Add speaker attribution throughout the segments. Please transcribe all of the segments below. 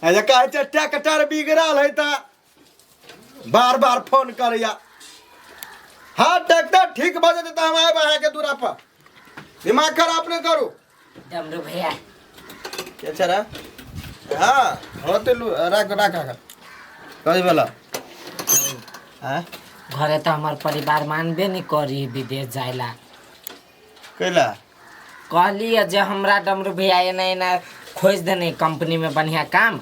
Speaker 1: जे कहै छै ट्रैक्टर बिगड़ल है तऽ बार बार फोन करैया। हाँ, ट्रैक्टर ठीक भऽ जेतै तऽ हम आयब अहाँके दूरा पर। दिमाग खराब नहि करू।
Speaker 2: डमरू भैया।
Speaker 1: के छै रे? हाँ होते लू, राख राख राख। कथी भेल? आँय?
Speaker 2: घरे तऽ हमर परिवार मानबे नहीं करी विदेश जाइला।
Speaker 1: कैला?
Speaker 2: कहलिए जे हमरा डमरू भैया एना एना खोज देने कंपनी में बढ़िया काम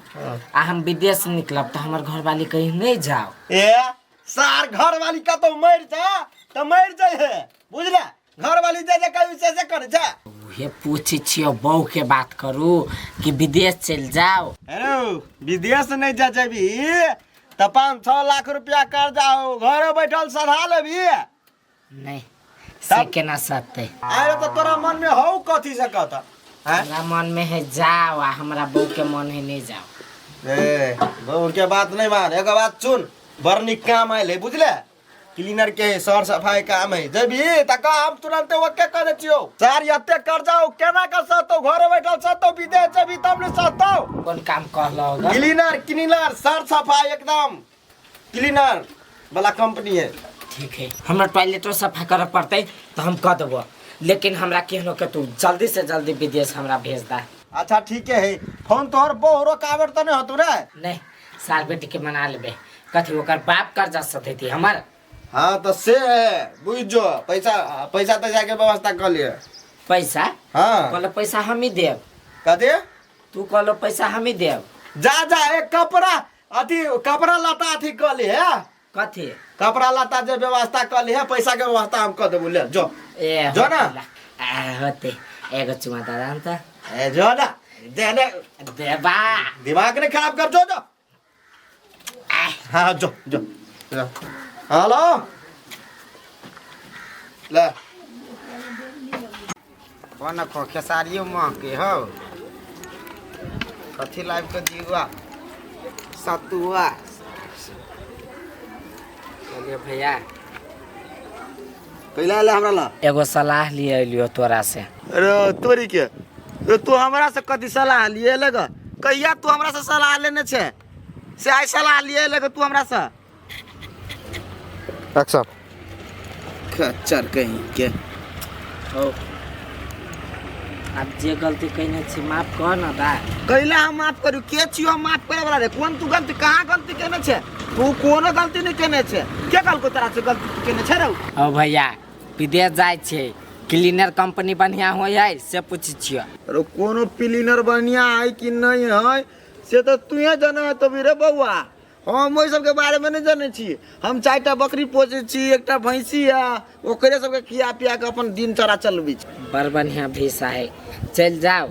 Speaker 2: आ हम विदेश निकलब, तऽ हमर घरवाली कहीं नहीं जाओ।
Speaker 1: ए सार, घरवाली कतौ मरि जा तऽ मरि जाइ है, बुझले? घरवाली जे जे कही से से करे जा।
Speaker 2: उहे पूछै छियौ, बहू के बात करू कि विदेश चलि जाओ।
Speaker 1: अरे विदेश नहीं जा जेबी तऽ 5-6 लाख रुपया कर्जा हो, घरे बैठल सधा लेबी?
Speaker 2: नहीं, से केना सकते?
Speaker 1: अरे तऽ तोरा मन में हौ कथी से कहता हैं?
Speaker 2: हमरा मन में है जाओ आ हमरा बहू के मन है नहीं जाओ।
Speaker 1: ए बहू के बात नहीं मान। एगो बात सुन, बड़ नीक काम आयल है, बुझले? क्लीनर के है, सर सफाई काम है। जेबी तऽ कह, हम तुरंते ओके कह दै छियौ। सार, एते कर्जा हो केना कर सकतौ? घरे बैठल सकतौ? विदेश जेबी तब ने सकतौ।
Speaker 2: कोन काम कहलो ग?
Speaker 1: क्लीनर, क्लीनर, सर सफाई, एकदम क्लीनर वाला कंपनी है।
Speaker 2: ठीक है, हमरा टॉयलेटो सफा करऽ पड़तै तऽ हम कऽ देबो, लेकिन हमरा केहनो के तू जल्दी से जल्दी विदेश हमरा भेज दा।
Speaker 1: अच्छा ठीक है। फोन तोहर बहु रोकावट तऽ नहीं होतौ रे?
Speaker 2: नहीं, सार बेटी के मना लेबे। कथी ओकर बाप कर्जा सधेती हमर?
Speaker 1: हाँ तऽ से है, बुझ जो, पैसा पैसा तैसा के व्यवस्था कर लिए।
Speaker 2: पैसा?
Speaker 1: हाँ।
Speaker 2: कहलो पैसा हम ही देब।
Speaker 1: कथी?
Speaker 2: तू कहलो पैसा हम ही देब।
Speaker 1: जा जा, एक कपड़ा अथी कपड़ा लत्ता अथी कऽ ली है।
Speaker 2: कथी?
Speaker 1: कपड़ा लत्ता जे व्यवस्था कऽ ली है, पैसा के व्यवस्था हम कऽ देबू। ले जो।
Speaker 2: ए
Speaker 1: जो ना।
Speaker 2: आ होते, एगो चुमा दादा त।
Speaker 1: ए जो ना, दे ले।
Speaker 2: देबा।
Speaker 1: दिमाग ने खराब कर, जो जो। हाँ, जो जो जो। हेलो, ले।
Speaker 3: कोन खो खेसारियो महके हौ। कथी लाबि कऽ दियुआ? सतुआ।
Speaker 2: चलिए भैया।
Speaker 1: कैला ले हमरा ला?
Speaker 2: एगो सलाह लिए अलियो तोरा से।
Speaker 3: अरे तोरी के, रे तू हमरा से कथी सलाह लिए लग? कहिया तू हमरा से सलाह लेने छे से आइ सलाह लिए लग तू हमरा से?
Speaker 1: एक्शन।
Speaker 3: खच्चर कहीं के।
Speaker 2: हो, आब जे गलती कयने छी माफ कर न दा।
Speaker 3: कैला हम माफ करू? के छियो हम माफ करे वाला रे? कोन तू गलती, कहाँ गलती केने छे तू? कोनो गलती नहीं केने छे। के कहलको तोरा से गलती तू केने छे रे?
Speaker 2: ओ भैया, विदेश जाइ छै, क्लीनर कंपनी बढ़िया होइ है से पूछै छियो।
Speaker 3: अरे कोनो क्लीनर बढ़िया है कि नहीं है से तो तुहे जाना तभी रे बौआ। हम ओहि सबके बारेमे नहि जनै छी। हम 4टा बकरी पोसै छी, एकटा भैंसी है, ओकरे सबके खिया पिया के अपन दिनचर्या चलबै छी।
Speaker 2: बड़ बढ़िया भीसा है, चलि जाओ।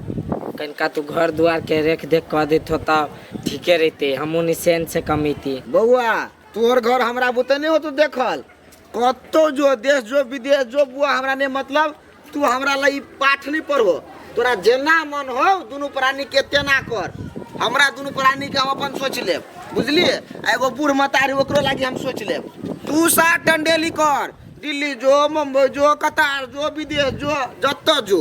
Speaker 2: कनिका तू घर दुआर के रेख देख कऽ देतो तऽ ठीके रहिते, हमहूँ निश्चैन से कमैती।
Speaker 3: बौआ, तोहर घर हमरा बुते नहि होतो देखल। कतौ जो, देश जो, विदेश जो बुआ, हमरा नहि मतलब। तू हमरा ला ई पाठ नहीं पढ़ो। तोरा जेना मन हो दुनू प्राणी के तेना कर। हमरा दुनू प्राणी के हम अपन सोच लेब, बुझलिए? आ एगो बूढ़ मतारी ओकरो लागी हम सोच लेब। तू सा टंडेली कर, दिल्ली जो, मुंबई जो, कतार जो, विदेश जो, जतऽ जो।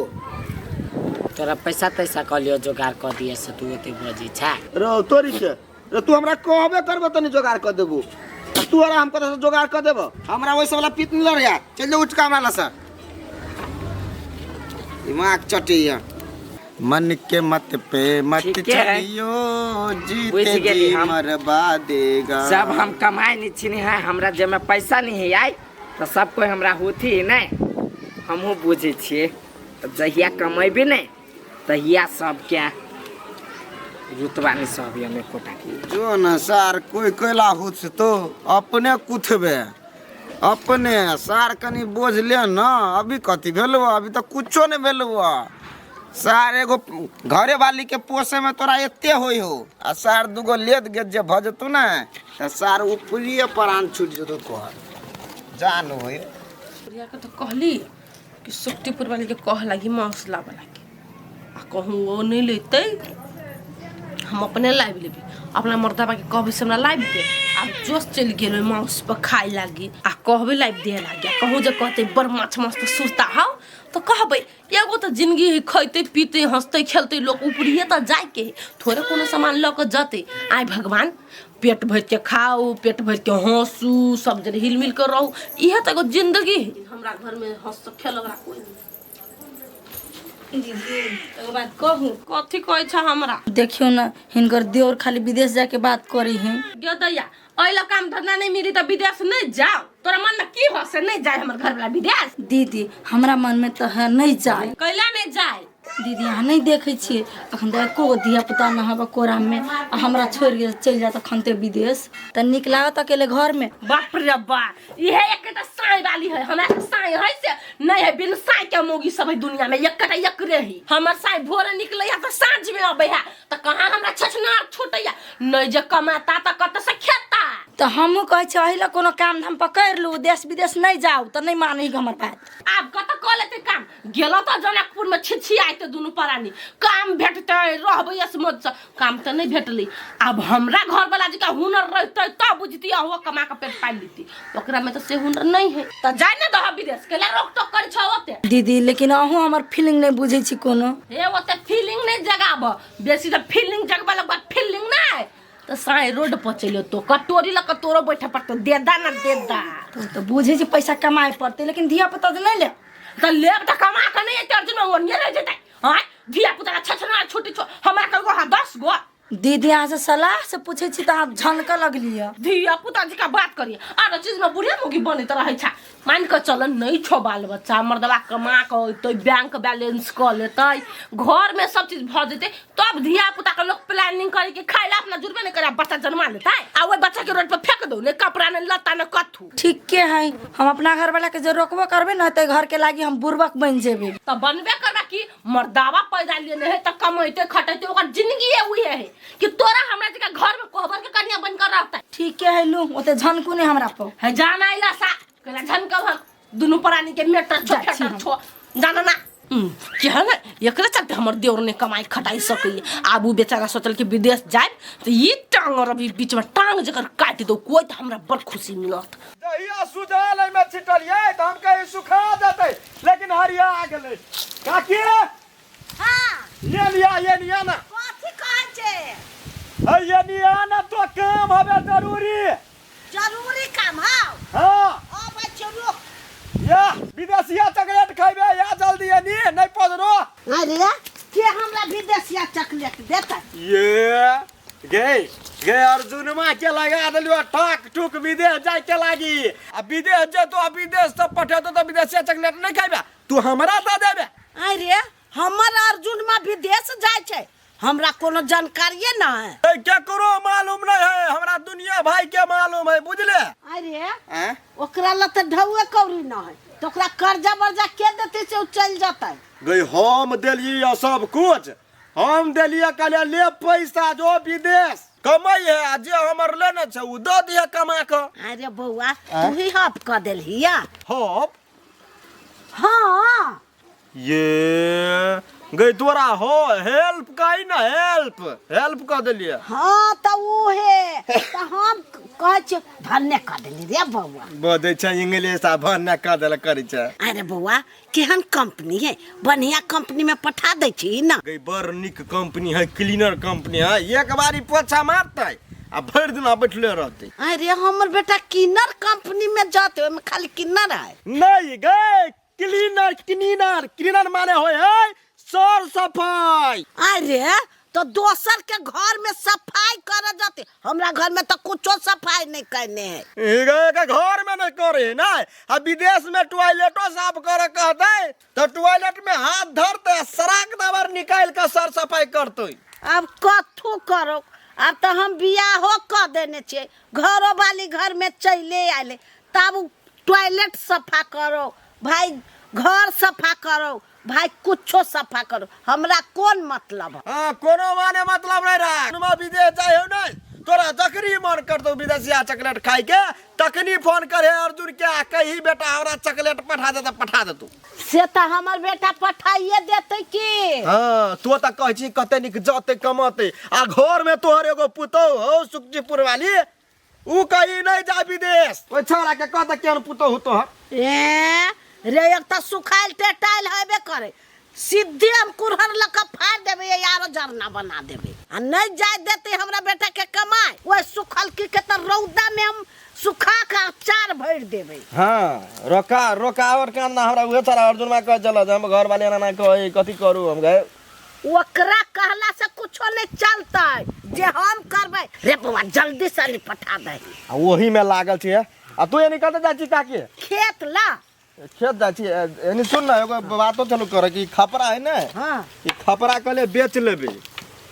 Speaker 2: तोरा पैसा तैसा कहलियो जोगाड़ कऽ दिए से तू ओते बजै छा।
Speaker 3: रो तोरी के रे, तू हमरा कहबे करबो तनी जोगाड़ कऽ देबू। आ तू आर हम कतऽ से जोगाड़ कऽ देबो? हमरा ओहि सब वाला पित नहीं लड़ैया। चल जो उठ के हमरा लसँ, दिमाग चटैया। मन के मत पे मत
Speaker 2: ठीके है।
Speaker 3: चलियो, जीते
Speaker 2: बुझि गेली
Speaker 3: जी
Speaker 2: हम।
Speaker 3: मरबा देगा।
Speaker 2: सब हम कमाए नहीं छी है, हमरा जेमे पैसा नहीं है आइ तऽ सब कोई हमरा होथी नहीं, हमहूँ बुझै छियै। तऽ जहिया कमेबी नहि तहिया सबके रुतबा नहीं सब हम एकोटा के।
Speaker 3: जो न सार, कोई कैला हुत तो अपने कुथबे अपने सार। कनी बोझ ले न। अभी कथी भेलौ? अभी तऽ कुछो नहि भेलौ। सार, एगो घरे वाली के पोसे में तोरा एते होई हो, आ सार दूगो लेत गेत जे भऽ जेतौ ने तऽ सार ऊपरिये प्राण छूटि जेतौ तोहर, जान होय।
Speaker 4: प्रिया के तो कहली कि शक्तिपुर वाली के कह लागी मांस लाबे लागी, आ कहूँ ओ नहीं लेते। हम अपने लाबि लेबै अपना मर्दाबा के कहबै से हमरा लाबि दे। आब जोश चलि गेल ओहि माउस पर खाय लागी आ कहबै लाबि दे लागी। आ कहूँ जे कहतै बड़ माछ माछ तऽ सुरता हौ तऽ कहबै एगो तऽ जिंदगी है, खैतै पीतै हंसतै खेलतै लोक ऊपरिए तऽ जाइके है, थोड़े कोनो सामान लऽ कऽ जतै। आइ भगवान पेट भरिके खाउ पेट भरिके हँसू सब जन हिल मिल कऽ रहू, इएह तऽ एगो जिंदगी है। हमरा घरमे हँस खेलऽवला कोइ नहि।
Speaker 5: दीदी एगो बात कहू।
Speaker 4: कथी कहै छ हमरा?
Speaker 5: देखियौ ने हिनकर देवर खाली विदेश जाके बात करी है।
Speaker 4: गे दैया एहि लए काम धंधा नहीं मिली तऽ विदेश नहीं जाओ, तोरा मन में की हो से नहीं जाए हमर घर वाला विदेश?
Speaker 5: दीदी हमरा मन में तो है नहीं जाए।
Speaker 4: कैला नहीं जाए?
Speaker 5: दीदी अहाँ नहीं देखे छियै अखन तऽ एको गो धिया पुता न हबे कोरा में आ हमरा छोड़ के चलि जायत अखन ते विदेश तऽ नीक लागत अकेले घर में।
Speaker 4: बाप रे बा इहे एकटा साई वाली है, हमरा के साई है से नहीं है, बिन साई के मौगी सब है दुनिया में एकटा एकरे है। हमर साई भोरे निकले है तऽ साँझ में अबै है तऽ कहाँ हमरा छछनार छूटैया नहीं, जे कमाता तऽ कतऽ से खेता।
Speaker 5: तऽ हमहूँ कहै छियै एहि लए कोनो काम धाम पकड़ि लू, देश विदेश नहीं जाउ तऽ नहीं मानी हमर बात।
Speaker 4: आब कतऽ कऽ लेतै काम, गेलो तऽ जनकपुर में छिछियाइते दुनू प्राणी, काम भेटतै रहबै असमत से, काम तऽ नहीं भेटलै। आब हमरा घर वाला जी का हुनर रहतै तब बुझती हो कमा के पेट पालि लेती, ओकरा में तऽ से हुनर नहीं है तऽ जाय ने दह विदेश के रोक टोक करै छौ ओते।
Speaker 5: दीदी लेकिन अहूँ हमर फीलिंग नहीं बुझै छी कोनो।
Speaker 4: हे ओते फीलिंग नहीं जगाब, बेसी तऽ फीलिंग जगबा लगबा फीलिंग नहीं तऽ साँय रोड पर चलि अयतौ कटोरी लऽ कऽ तोरो बैठे पड़तौ देदा ना देदा।
Speaker 5: तो बुझै छी पैसा कमाए पड़तै लेकिन धिया पुता तऽ नहीं ले।
Speaker 4: तऽ लेब तऽ कमा कऽ नहीं एते अर्जुन में ओनिये रहि जेतै। आँय धिया पुता के छछना छुट्टी छौ हमरा कए गो हाँ 10 गो।
Speaker 5: दीदी अहाँ से सलाह से पूछै छी तऽ अहाँ झनकऽ लगलियै।
Speaker 4: धिया पुता जी का बात करिए आरो चीज में बुढ़े मुगी बनैत रहै छै, मान कऽ चल नहीं छौ बाल बच्चा मर्दबा कमा कऽ अयतै बैंक बैलेंस कऽ लेतै घर में सब चीज भऽ जेतै तब धिया पुता के लोग प्लानिंग करे के खाय ला अपना जुड़बे नहीं करे बच्चा जन्मा लेतै आ ओहि बच्चा के रोड पर फेंक दो, ने कपड़ा ने लत्ता ने कथू।
Speaker 5: ठीके है, हम अपना घर वाला के जे रोकबो करबै ने तऽ घर के लागी हम बुड़बक बनि जेबै।
Speaker 4: तऽ बनबे करबा कि मर्दावा पैदा लेने है तऽ कमैते खटैते ओकर जिंदगी है उहे है कि तोरा हमरा जका घर में कोहबर के कन्या बन कर रहतै।
Speaker 5: ठीके है लू ओते झनकू नहीं हमरा पर।
Speaker 4: है जाना आइला सा कहला झनकब हम दुनू प्राणी के मेटर छो
Speaker 5: जाइ छी
Speaker 4: फेटर
Speaker 5: हम।
Speaker 4: छो जाना ना। केहन है एकरे चलते हमर देवर ने कमाई खटाई सकैए। आब उ बेचारा सोचल कि विदेश जायब तऽ ई टांग और अभी बीच में टांग जकर काटि दो कोई तऽ हमरा बड़ खुशी मिलत।
Speaker 1: जहिया सुझाल एहिमे छिटलियै तऽ हम कही सुखा देतै लेकिन हरिया गेलै। काकी ये लिया ये लिया ना।
Speaker 6: कथी कहै छै?
Speaker 1: है ये लिया ना तो काम हवे जरूरी।
Speaker 6: जरूरी काम हौ?
Speaker 1: हाँ।
Speaker 6: अबै छियौ रुक।
Speaker 1: या विदेशिया चॉकलेट खैबे या जल्दी ये नी नहीं पजरो।
Speaker 6: अरे के हमरा विदेशिया चॉकलेट देतै?
Speaker 1: ये गे गे अर्जुनमा के लगा देलियो टाक टूक विदेश जाय के लागी आ विदेश जेतो आ विदेश से पठेतो तऽ विदेशिया चॉकलेट नहीं खैबे तू हमरा दऽ देबे।
Speaker 6: अरे हमर अर्जुनमा विदेश जाय छै हमरा कोनो जानकारिये ना है।
Speaker 1: ए, केकरो मालूम नहीं है हमरा दुनिया भाई के मालूम है बुझले।
Speaker 6: अरे
Speaker 1: आँ?
Speaker 6: ओकरा ल तऽ ढौए कौड़ी ना है तो ओकरा कर्जा वर्जा के देते से उ चल जतै।
Speaker 1: गई हम देलिए सब कुछ, हम देलिए कहलिए ले पैसा जो विदेश कमाई है आ जे हमर लेने छै उ दऽ दिहे कमा कऽ।
Speaker 6: अरे बौआ तू ही हप कऽ देलहिया।
Speaker 1: हप?
Speaker 6: हाँ।
Speaker 1: ये गई तोरा हो हेल्प कही ना हेल्प हेल्प कऽ देलिए।
Speaker 6: हाँ तऽ उ हे तऽ हम कहै छियौ भन्ने कऽ देली रे बौआ।
Speaker 1: बजै छै इंग्लिश आ भन्ने कऽ देल करै छै।
Speaker 6: अरे बौआ केहन कंपनी है, बढ़िया कंपनी में पठा दै छी ना।
Speaker 1: गई बड़ नीक कंपनी है क्लीनर कंपनी है, एक बारी पोछा मारतै आ भरि दिना बैठले रहतै।
Speaker 6: अरे हमर बेटा किनर कंपनी में जाते ओहिमे खाली किनर है।
Speaker 1: नहीं गई क्लीनर क्लीनर क्लीनर माने होय है सर सफाई।
Speaker 6: अरे तो दोसर के घर में सफाई करे जाते, हमरा घर में तो कुछो सफाई नहीं करने है।
Speaker 1: ए के घर में नहीं करे ना आ विदेश में टॉयलेटो साफ करे कहते तो टॉयलेट में हाथ धरते सराक दबर निकाल के सर सफाई करते।
Speaker 6: अब कथू करो, अब तो हम बियाहो क देने छियै, घरो वाली घर में चले आले तब टॉयलेट सफा करो भाई, घर सफा करो भाई, कुछो सफा करो, हमरा कौन मतलब है?
Speaker 1: हाँ कोनो माने मतलब नहीं रहा। नुमा विदेश जाए हो नहीं तोरा जखनी मन करतौ विदेशिया चॉकलेट खाइ के तखनी फोन करे अर्जुन के आ कही बेटा हमरा चॉकलेट पठा दे तऽ पठा देतौ।
Speaker 6: से तऽ हमर बेटा पठाइए देतै की।
Speaker 1: हाँ, तो तऽ कहै छी कते नीक जते कमते आ घर में तोहर एगो पुतोहु हौ सुखजीपुर वाली, ऊ कही नहीं जा विदेश। ओइ छौड़ा के कह तऽ केहन पुतोहु तोहर।
Speaker 6: ए रे, एक तऽ सुखायल टेटायल हेबे करे, सीधे हम कुरहर लऽ कऽ फाड़ि देबै, आरो जरना बना देबै। आ नहि जाय देतै हमरा बेटा के कमाय, ओहि सुखलकी के तऽ रौदा में हम सुखा कऽ अचार भरि देबै।
Speaker 1: हाँ, रोका रोकावट के ना हमरा उहे छौड़ा अर्जुन मा कह चल हम घर वाले ना कहे कथी करू हम गए।
Speaker 6: ओकरा कहला से कुछो नहीं चलतै, जे हम करबै। रे बौआ जल्दी से नहीं पठा दही।
Speaker 1: आ ओही में लागल छियै। आ तू एनी कतऽ जाइ छी काकी?
Speaker 6: खेत ला।
Speaker 1: खेत जाइ छी। एनी सुन ना, एगो बातो चलू करे कि खपरा है ने।
Speaker 6: हाँ।
Speaker 1: ई खपरा कहले बेच लेबे।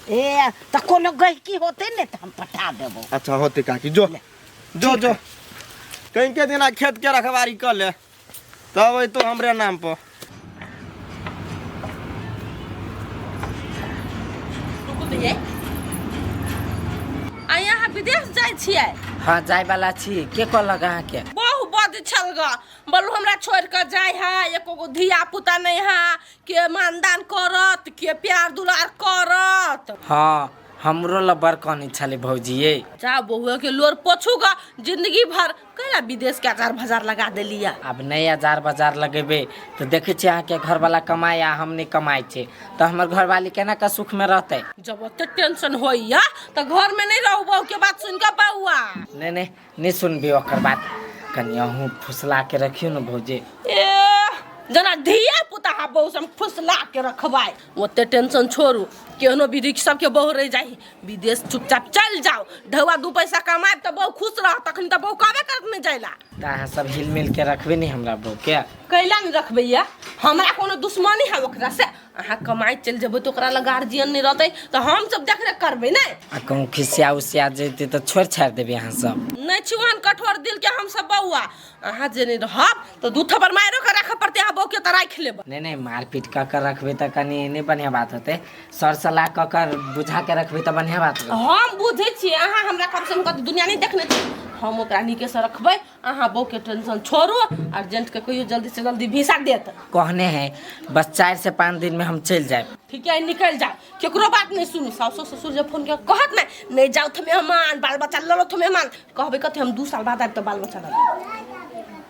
Speaker 6: ए तऽ कोनो गहिकी होतै ने तऽ हम पठा देबो।
Speaker 1: अच्छा होते काकी, जो जो जो कहीं के दिना खेत के रखवारी कर ले तब अयतो हमरे नाम पर।
Speaker 4: रुकू तऽ ये, आ यहाँ विदेश जाइ छियै?
Speaker 2: हाँ जाय वाला छी। के कहलक अहाँके?
Speaker 4: बहु बद छल ग, बोलू हमरा छोड़ के जाय है, एको गो धिया पुता नहीं है, के मानदान करत, के प्यार दुलार करत।
Speaker 2: हाँ हमरो ला बड़ कहने छलै भौजी ये।
Speaker 4: जा बहुआ के लोर पोछू ग जिंदगी भर, कैला विदेश के अजार भजार लगा देलिया।
Speaker 2: आब नहीं अजार बाजार लगेबे तो देखे छियै अहाँके घरवाला कमाए आ हम नहीं कमाए छियै तऽ हमर घरवाली केना के सुख में रहतै।
Speaker 4: जब ओते टेंशन होइया तऽ घर में नहीं रहू, बहू के बात सुन के बउआ।
Speaker 2: नहीं नहीं नहीं सुनबी ओकर बात, कनि अहूँ फुसला के रखियौ ने भौजी।
Speaker 4: ए जना धिया पुता हा बहू से हम फुसला के रखबाई। ओते टेंशन छोड़ू, केहनो विधि सबके बहू रह जाही, विदेश चुपचाप चल जाओ, ढौआ दू पैसा कमाएब तऽ बहू खुश रह, तखन तऽ बहू कहबे करत नहीं जाइला।
Speaker 2: तऽ अहाँ सब हिल मिल के रखबे नहीं हमरा बहू के?
Speaker 4: कैला नहीं रखबे या, हमरा कोनो दुश्मनी है ओकरा से। अहाँ कमाई चल जेबै तऽ ओकरा लग गार्जियन नहीं रहतै तऽ हम सब देखरेख करबै ने।
Speaker 2: आ कहूँ खिसिया उसिया जेतै तऽ छोड़ि छाड़ि देबै अहाँ सब?
Speaker 4: नहीं छी ओहन कठोर दिल के हम सब बौआ, अहाँ जे नहीं रहब तऽ दू थप्पड़ मारियो के राखऽ पड़तै, अहाँ बहू के तऽ राखि लेबै।
Speaker 2: नहीं नहीं मारपीट कऽ के रखबै तऽ कनि नहि बढ़िआँ बात होतै, सर सलाह कऽ के बुझा के रखबै तऽ बढ़िआँ बात होतै।
Speaker 4: हम बुझै छियै, अहाँ हमरा कम से कम दुनिया नहीं देखने छी, हम ओकरा नीके से रखबै। अहाँ बहू के टेंशन छोड़ू, अर्जेंट के कहियो जल्दी से जल्दी वीसा देत।
Speaker 2: कहने है बस 4 से 5 दिन में हम चल जाए।
Speaker 4: ठीक है निकल जाओ, केकरो बात नहीं सुनू। सासो ससुर जब फोन के कहत नहीं, नहीं जाओ तो मेहमान, बाल बच्चा ललो तो मेहमान, कहबे कथी हम 2 साल बाद आब तो बाल बच्चा ललो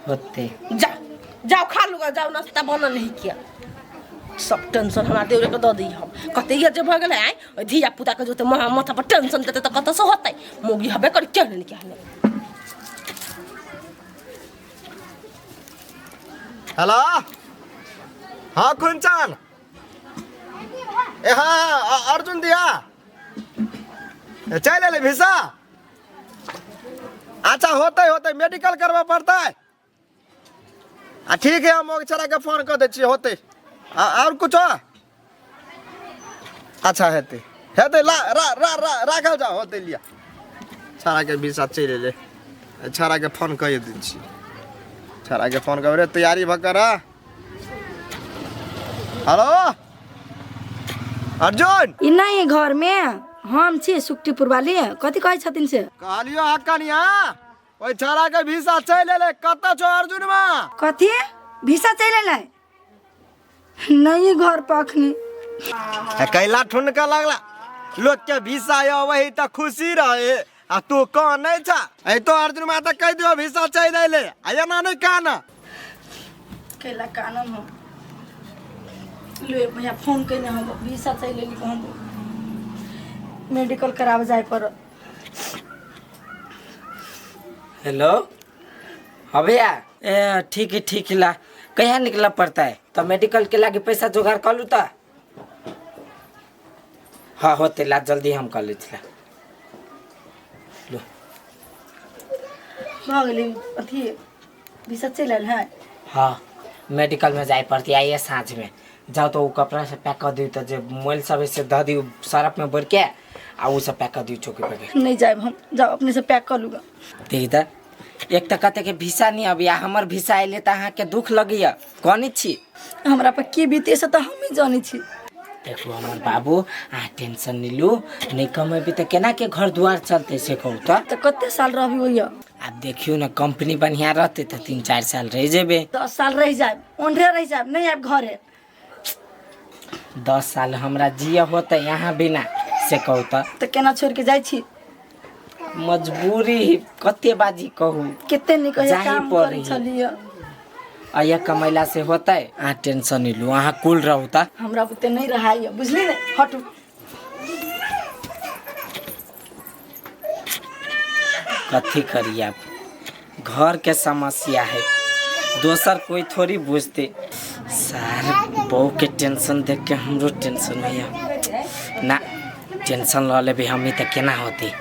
Speaker 2: होते।
Speaker 4: जाओ जाओ खा लूगा, जाओ नाश्ता बनल नहीं किया, सब टेंशन हमरा देवरे के दऽ दी। हम कते ये जे भऽ गेलै आइ ओहि धिया पुता के जोते माथा पर टेंशन देतै तऽ कतऽ से होतै, मौगी हबे करी केहन नहीं केहन।
Speaker 1: हेलो हाँ खुनचान, ए हाँ अर्जुन दिया चल ले भिसा। अच्छा होते होते मेडिकल करवा पड़ता है। आ ठीक है हम अक्षरा के फोन कर दै छियै होते। और कुछ? अच्छा हेतै हेतै ला रा रा रा राखल जाओ होते लिया। छाड़ा के भिसा चलि एलै, छाड़ा के फोन कऽ दै छियै। छाड़ा के फोन कर तैयारी भऽ कर। हेलो अर्जुन,
Speaker 5: ई नहीं घर में हम छी सुखटीपुर वाली, कथी कहै छथिन से?
Speaker 1: कहलियो हा कनिया ओहि छाड़ा के भिसा चलि एलै, कतऽ छौ अर्जुन मा?
Speaker 5: कथी भिसा चलि एलै? नहीं घर पर अखनी।
Speaker 1: कैला ठुनका लगला लोग के भिसा अबै तऽ खुशी रहे, आ तू कह नहीं छा। ऐ तो अर्जुन मा तऽ कहि दियो भिसा चलि एलै, आ एना नहि कान।
Speaker 5: कैला कानम हम लो भैया फोन कने हम भिसा चलि एली, हम मेडिकल कराबे जाय पर।
Speaker 2: हेलो हाँ भैया, ए ठीक है ठीक है ला, कहाँ निकला पड़ता है तो मेडिकल के लागे पैसा जुगाड़ कर लू तो। हाँ होते ला जल्दी हम कर ली ला। लो
Speaker 5: भऽ गेलै अथी भिसा चलि आयल है।
Speaker 2: हाँ मेडिकल में जाए पड़ती आइए साँझ में, जाओ तो वो कपड़ा से पैक कर दियो, तो जे मोबाइल सब से दऽ दियो सरफ में भर के, आ वो सब पैक कर दियो चौकी पे के।
Speaker 5: नहीं जाए हम, जाओ अपने से पैक कर लूँगा।
Speaker 2: देखी तऽ एक तऽ कते के भिसा नहीं अभी, आ हमर भिसा अयलै तऽ अहाँके दुख लगैया, कहने छी
Speaker 5: हमरा पर की बीते से तऽ हम ही जानै छी।
Speaker 2: देखू हमर बाबू, अहाँ टेंशन नहीं लू, नहीं कमेबी तऽ केना के घर दुआर चलते से कहू तऽ।
Speaker 5: तऽ कते साल रहबी ओहिया?
Speaker 2: आब देखियौ ने, कंपनी बढ़िया रहते तऽ 3-4 साल रहि जेबे।
Speaker 5: 10 साल रहि जायब, ओन्हरे रहि जायब, नहीं आयब घरे।
Speaker 2: 10 साल हमरा जिय होते यहाँ बिना से कहू तऽ।
Speaker 5: तऽ केना छोड़ के जाइ छी?
Speaker 2: मजबूरी कते बाजी कहू,
Speaker 5: कते नीक होइया
Speaker 2: जाही
Speaker 5: काम
Speaker 2: पड़ै।
Speaker 5: करै छलियै।
Speaker 2: अया कमैला से होतै? अहाँ टेंशन नहीं लू, अहाँ कुल रहू तऽ।
Speaker 5: हमरा बुते नहीं रहाइए, बुझली ने? हटू।
Speaker 2: कथी करी अब, घर के समस्या है, दोसर कोई थोड़ी बुझते। सार बहू के टेंशन देख के हमरो टेंशन होइया ना। टेंशन ल लेबे हमी तऽ केना होते?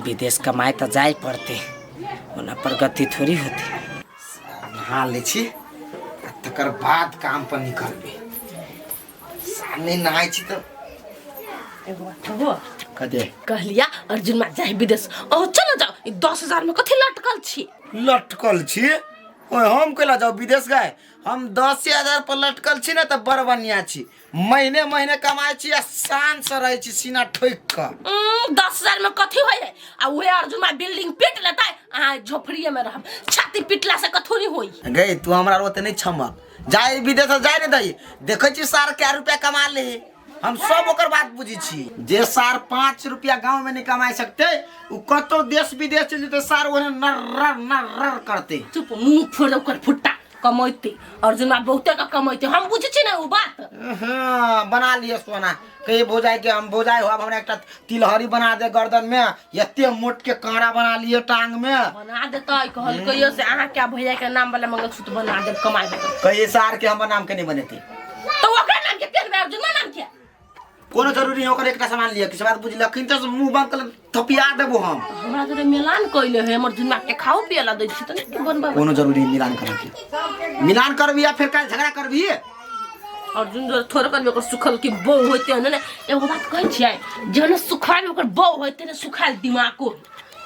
Speaker 2: विदेश कमाए तऽ जाय पड़ते, ओना प्रगति थोड़ी होते।
Speaker 3: नहा लै छी आ तकर बाद काम पर निकलबै। सामने नहाय छी तऽ
Speaker 4: एगो बात कहबो?
Speaker 3: कदे
Speaker 4: कहलिया अर्जुन मा जाय विदेश, अहो चलो जाओ, ई 10,000 में कथी लटकल छी?
Speaker 3: लटकल छी? ओए हम कैला जाउ विदेश गए? हम 10,000 पर लटकल छी ने तऽ बड़ बढ़िया छी, महीने महीने कमाइ छी आ शान से रहै छी सीना ठोकि कऽ।
Speaker 4: 10,000 में कथी होइ है? आ उहे अर्जुन मा बिल्डिंग पीट लेतै, अहाँ झोपड़िए में रहब। छाती पिटला से कथो नहीं होई।
Speaker 3: गई तू हमरा ओते नहीं छमक, जाय विदेश जाय ने दही, देखै छी सार कै रुपया कमा ले। हम सब ओकर बात बुझै छी। जे सार 5 रुपया गाँव में नहीं कमाई सकते उ कतौ देश विदेश चलि जेतै, सार ओहने नर्र नर्र करते।
Speaker 4: चुप, मुंह फोड़ ओकर फुट्टा। कमैते अर्जुन मा बहुते का कमैते, हम बुझै छी ने उ बात।
Speaker 3: हाँ, बना लिअ सोना, कहिए भौजाई के हम भौजाई हो, अब हमरा एकटा तिलहरी बना दे गर्दन में, एते मोट के काँड़ा बना लिअ टांग में।
Speaker 4: बना देतै, कहलकै से अहाँ के भैया के नाम वाला मंगलसूत्र बना देब, कमाइ देतै।
Speaker 3: कहिए सार के हमर नाम के नहीं बनेतै।
Speaker 4: तऽ ओकरा नाम के पेनबै, अर्जुन नाम के
Speaker 3: कोनो जरूरी है ओकर एकटा सामान लिअ, किछु बात बुझलखिन तऽ मुंह बंद कर थपिया देबो हम।
Speaker 4: हमरा तो मिलान कइले है, हमर जुनवा के खाओ पिए ला दै छी त नहीं बनबै।
Speaker 3: कोनो जरूरी है मिलान करे के, मिलान करबी या फिर काल झगड़ा करबी?
Speaker 4: अर्जुन जो थोड़े करबी ओकर सुखल की बौ होते है ने। एगो बात कहै छियै, जहन सुखाल ओकर बौ होते ने, सुखाल दिमागो।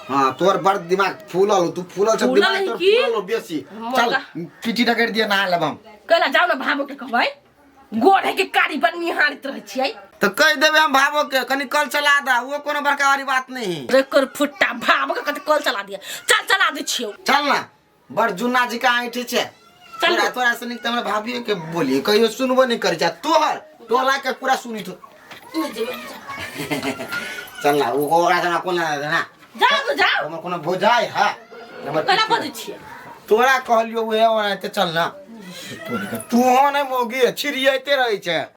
Speaker 3: हां तोर बड़ दिमाग फूलल, तू फूलल छ
Speaker 4: फूलल
Speaker 3: दिमाग
Speaker 4: है
Speaker 3: तोर
Speaker 4: की?
Speaker 3: फूलल हो बेसी। चल पीटी रगड़ दिया नहा लेब हम।
Speaker 4: कहला जाओ ना भाबो के कहबै, गोड़े के कारी पर निहारैत रहै छियै।
Speaker 3: तो कह देबे हम भाबो के कनी कल चला दा, वो कोनो बड़का वाली बात नहीं।
Speaker 4: रेकर फुट्टा भाबो के कते कल चला दिया, चल चला दै छियौ।
Speaker 3: चल ना, बड़ जुन्ना जी का ऐठी छे।
Speaker 4: चल।
Speaker 3: तोरा तोरा से निक त हमरा भाभियो के बोलिए कहियो सुनबो नहीं करै छै, तोहर टोला के पूरा सुनी तो। चल ना, वो ओकरा से कोना ना
Speaker 4: जाओ जाओ,
Speaker 3: हमर कोनो भोजाई है
Speaker 4: कहला बजै छियै।
Speaker 3: तोरा कहलियो उहे ओनाहिते चल ना। तू हो नै मोगी छिरियाइते रहै छै।